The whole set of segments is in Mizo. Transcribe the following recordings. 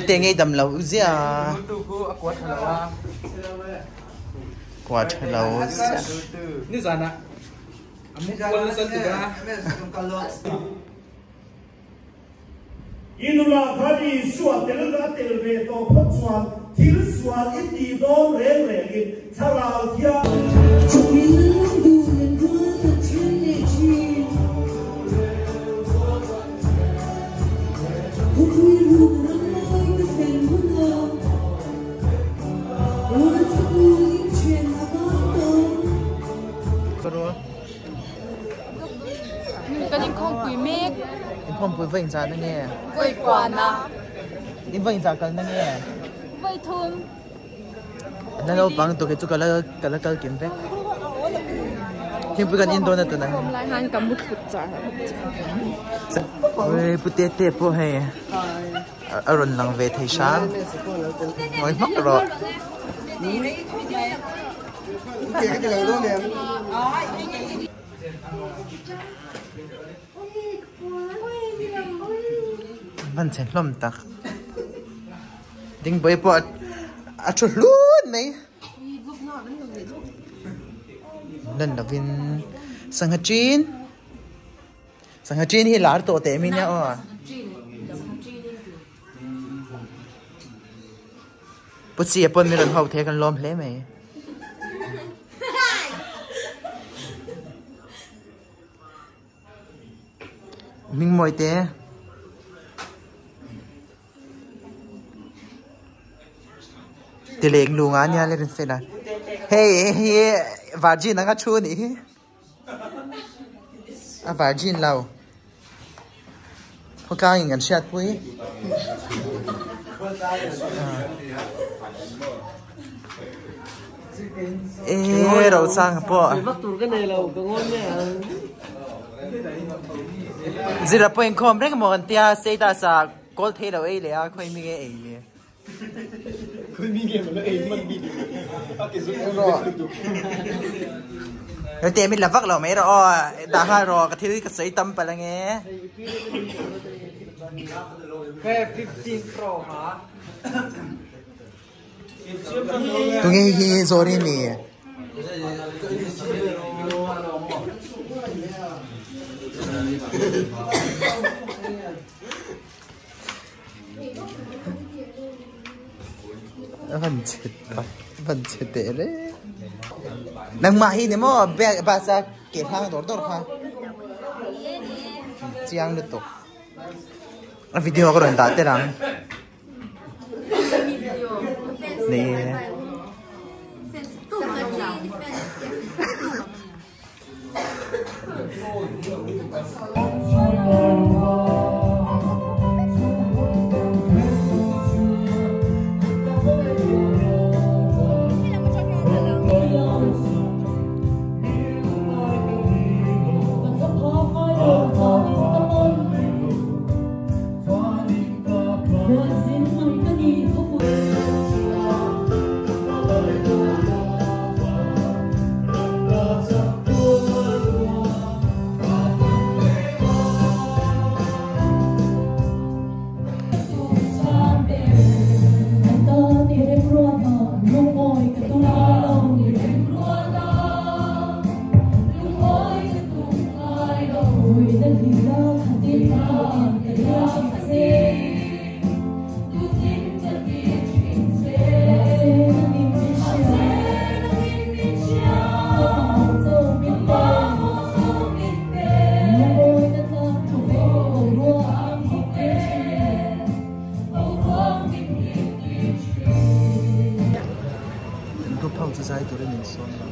Te ngei dam lo zia kwa tha lo zia Ni zana Inula khan Isua tel a tel ve tawh phawt chuan thil sual i tih dawn reng rengin thlarau thiang Kan inkhawmpui mek. Inkhawmpui va inzah na nge? Vawi kuana. In va inzah kal na nge? Vawi thum. Na naupang tur hi chu ka la ka la kal kim vek. Thingpui kan in dawn a tunah hian. Lai han ka mu thut char. Ui pu te te pawh hei a rawn lang ve thei hram. Ngawi hmak rawh. Hman chhe hlawm tak dingpui pawh a thu hlut mai lan lovin sangha chin sangha chin hi lar tawh teh min nia aw. Pu Chia pawn min rawn ho thei a kan lawm hle mai. Hming mawi te. Tileng lunga nia le rin fela. Hei hi virgin anga thu ni hi. A virgin lo. Khawtlang in kan hriat pui. E ro sang pawh. Zira pawh inkhawm reng maw kan tia status ah call thei lo ei leh a khawi mi nge ei le. Te min la vak lo mai rawh aw dah nghal rawh ka thil ka sawi tam palh ange. Tunge hi Zawri ni. A van chhe tak a van chhe teh reng nangmah hi ni maw bag bus a ke hlang dawr dawr kha chiang lutuk a video ka rawn dah tel ang ni e. Group ho chu zai turin min sawm a.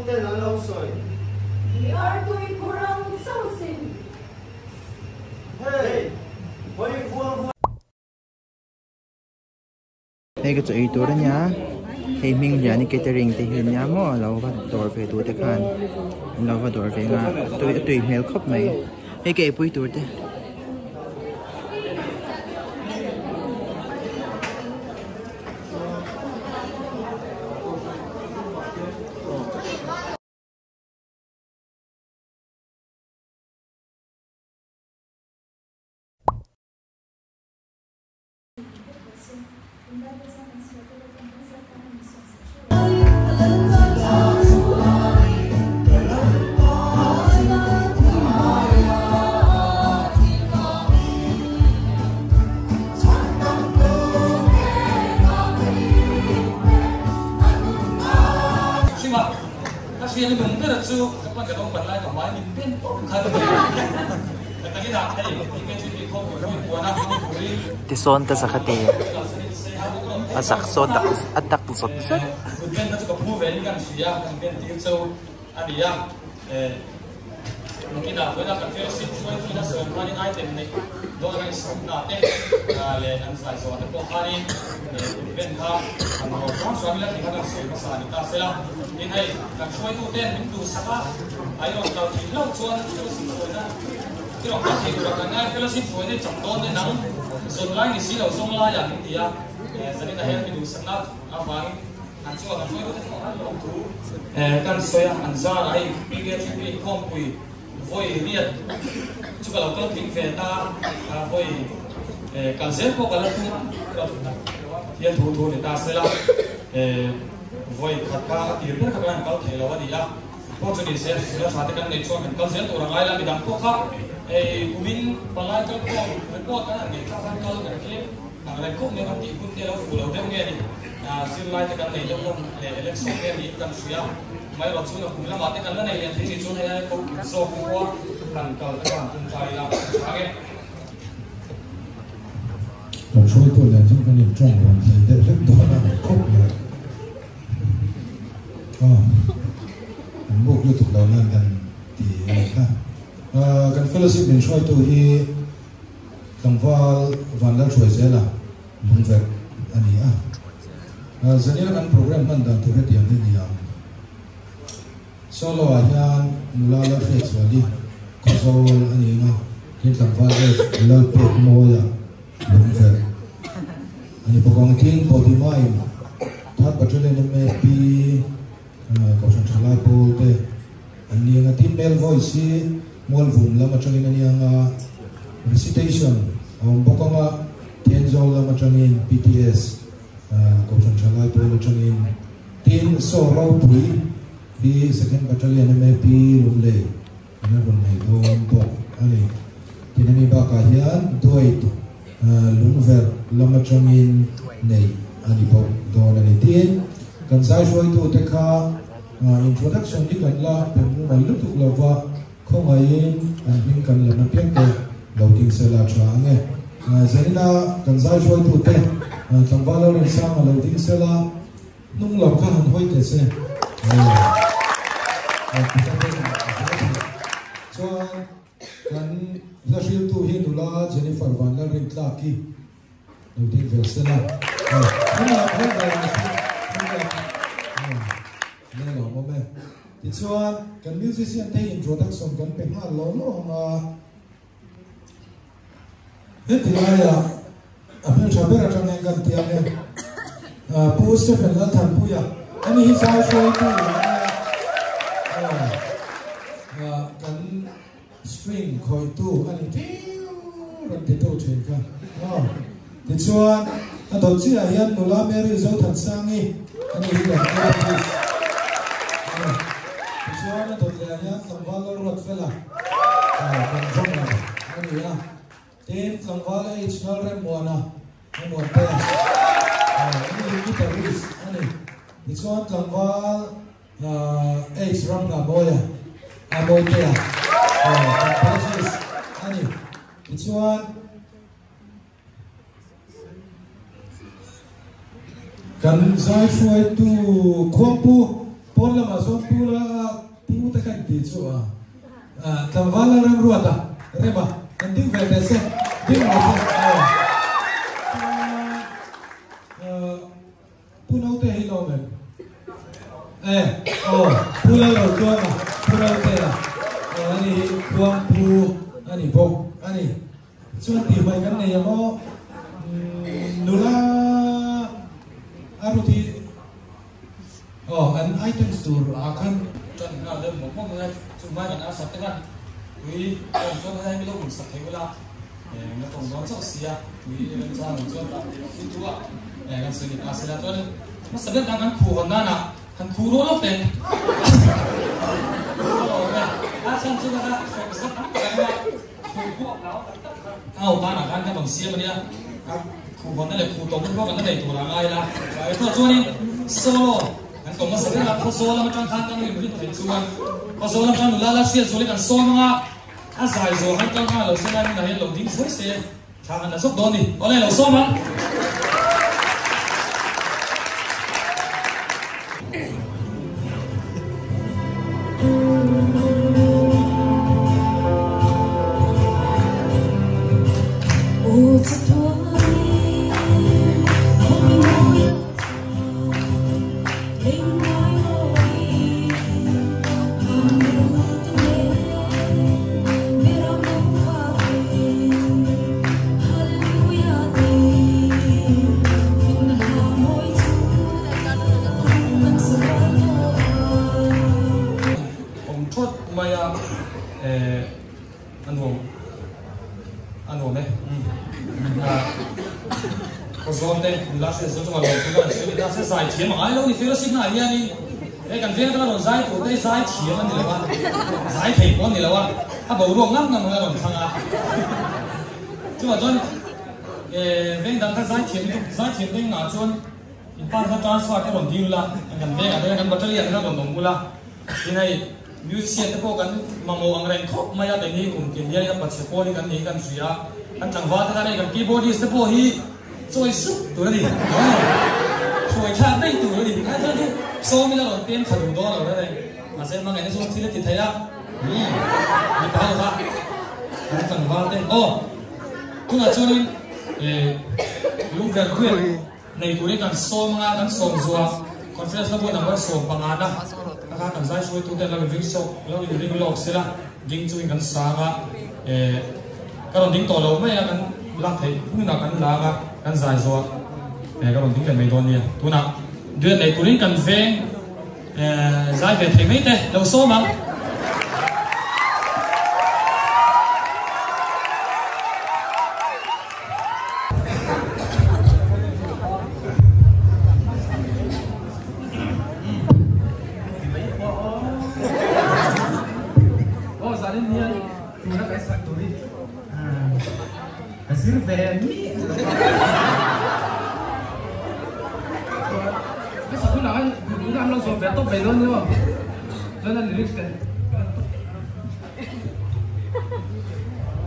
ten an lo sawi. I artui phur ang chauh sin. Hei, hawi vuang vuang. Hei ka chaw ei tur ania hei hming lian hi catering te hi ania maw alo va dawr ve duh te khan an lo va dawr ve nga tui a tui hmel khawp mai hei ka eipui tur te. Hrima, ka hriat a nung ber chu ka pan ka naupan lai ka hmai min pen pawp kha ka ni. Ka takin ah hei PKGP khawpui hruai puan a hmangpui. Tisawn ka zak a ti. A zak sawn dak a dak zawt zawt. Kut ben kha chu ka phu ve in kan hria, kan ben tir cheu a ni a. Nakinah vawiina kan fellowship hruaithin a sawm khanin item neih dawn a insawmna te leh an zai zawh te pawh khanin kut ben kha kan rawt hram hram ila tih kha kan sawi hmasa a ni ta sela. Tin hei kan hruaituten min duhsak a, a i rawn kal thei hlauh chuan fellowship hruaina i rawn kal thei tur a kan ngai. Fellowship hruaina i chak dawn nen ang zawn lai ni si lo zawng laiah min ti a, zaninah hian mi duhsakna avangin An chuan an hruaitute chu an lawm thu kan sawi a, an zar a, hei PKGP inkhawmpui vawi riat chu ka lo kal tling ve ta a, vawi kal zel pawh ka la tum a, Pathian thu thu ni ta sela, vawi khat kha a tir ber kha kan han kal thei lo a ni a, pawh chu ni se hrisel a tha te kan neih chuan kan kal zel tur a ngai la, midang pawh kha kumin palai kalkhawm report kan han neih kha khan kal kan thleng. Ang reng khawp mai kan tih hun te lo fuh lo deuh nge ni? Zirlai te kan nei deuh hlawm leh election te niin kan hria. Amaherawh chu nakum lamah te kan la nei leh thei ni chuan hei ai ko kim zawk hi pawh kan kal te khan tum ta ila a tha nge. Kan hruaitu nen chuan kan intawng rawn hlei deuh hlek dawn a ang khawp mai. Aw, kan buk lutuk lo nan kan ti a ni kha. Kan fellowship min hruaitu hi Tlangval Vanlalhruai zela lungverh a ni a. Zanina kan program hman dan tur hetiang hi a ni ang. Solo ah hian nula Lalhriatzuali Khawzawl a ni ang a, tin tlangval F Lalpekmawia lungverh a ni bawk ang. Tin Body Mind Third Battalion MAP Kohhran Thalai Pawl te an ni ang a, tin Male Voice hi Mualvum lam atangin a ni ang a, recitation a awm bawk ang a, Thenzawl lam atangin PTS Kohhran Thalai Pawl atangin tin Saw Ropui hi Second Battalion MAP Lunglei an a rawn nei dawn bawk a ni. Tin hemi bakah hian Duait Lungverh lam atangin neih a ni bawk dawn a ni. Tin kan zai hruaitute kha Introduction hi kan la pe mumal lutuk lo va, khawngaihin an hming kan lam apiang te lo ding se la tha ang e. Zanina kan zai hruaitute tlangval lo rinsanga lo ding se la, hnung lam kha han hawi teh se. Chuan kan hla hriltu hi nula Jennifer Vanlalrintlaki Lo ding ve se la. Hnunglam hawi ve ang chu. Hnunglam. Nge lo awm e. Tichuan kan musician te introduction kan pe nghal lo lo ang a. Heti laiah a hmeltha ber atang hian kan tiang e. Pu Stephen Lalthanpuia ani hi zai hruaitu ania. Kan String khawihtu a ni tiu rawn ti tu thin kha aw. Tichuan a dawt chiah hian nula Mary Zothansangi a ni hi kan therapist a ni. Tichuan a dawt leh ah hian tlangval Lalruatfela kan drummer a ni a. Tin tlangval H Lalremmuana a muan te a ni hi guitarist a ni. Tichuan tlangval H Ramngamawia a Mawitea kan bassist a ni. Tichuan kan zai hruaitu Khuangpu Paul. Pawn lamah sawn pu la pu te kha inti chu a tlangval la rem ruat a rem a an ding ve teh se ding ve se aw pu naute hi lawm em e aw pu lal lo chuan a pu naute a aw ani hi khuang pu ani bawk ani chuan tih hmai kan nei ang aw nula a rut hi Aw, an items tur ah khan tan nghal deuh mawp mawp mai a, chu hmai kan asa te khan tui a awm chuan helai mi lo hun sak thei ula, na tawng dawn chauh si a, tui remchang ang chuan tah tih tu a kan sawi ni ta sela chuan hmasa ber khan kan khuh hawn nan ah han khuh rual lawk teh a chhan chu kha hrep zat tam tak ang a khuh buak lau tak tak kha a aw tan ah khan kan rawn siam a nia. Khuh hawnna leh khuh tawpna pawh kan la nei tur a ngai la. Chuvang chuanin solo kan kawm hmasa ber a, Khawzawl lam atang khan kan rin theih chuan Khawzawl lam atang nula la hriat zualin kan sawm ang a, a zai zawh han kal nghal lo se lai hmunah hian lo ding thuai se thla kan la zawk dawn a ni. Awle lo sawm ang. Awm thawt mai a eh a nuam a nuam e khaw zawn te nula hriat zawn chunga lawm chu kan sawi ni ta se zai thiam a ngai lo ni fellowship na ah hianin he kan veng atanga rawn zai tur te hi zai thiam a ni lo a zai thei pawh a ni lo a a boruak ngam ngam ang a rawn thlang a chuvang chuan eh veng dang kha zai thiam zai thiam te engah chuan In pa kha transfer te rawn dil ula, kan vengah te hian kan battalion kha rawn awm ula, tin hei musician te pawh kan mamawh ang reng khawp mai a, keini kum tin hian a pachhe pawl hi kan ni hi kan hria a, kan tlangval te khan hei kan keyboardist te pawh hi chawi sup tur a ni, hruai thlak daih tur a ni, ai chuan chu sawm ila rawn pem tha duh dawn lo reng reng, mahse hmangaihna chu thil a ti thei a, mipa ho kha kan tlangval te aw tunah chuanin lungvel kual. Nei turin kan sawm anga kan sawm zuah conference na pawh number 15 na a kha kan zai hruaitu ten lo in ring sawk lo in ring lawk sela ding chungin kan sang a eh ka rawn ding tawh lo mai a kan lak theih hunah kan la anga kan zai zuah eh ka rawn ding leh mai dawn nia tunah duet nei turin kan veng eh zai ve thei mai te lo sawm ang.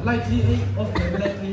Light hi ei off mai light hi.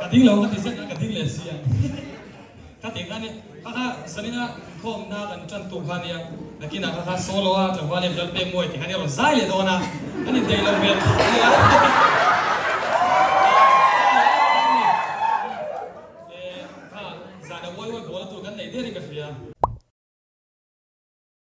Ka ding lo ka ti zet a ka ding leh si a ka ti kha ni kha kha zanina inkhawm na kan tan tur kha nia nakinah kha kha solo a tlangval leh lalpek mawi ti kha nia rawn zai leh dawn a kan indaih lo hmel khawp mai a.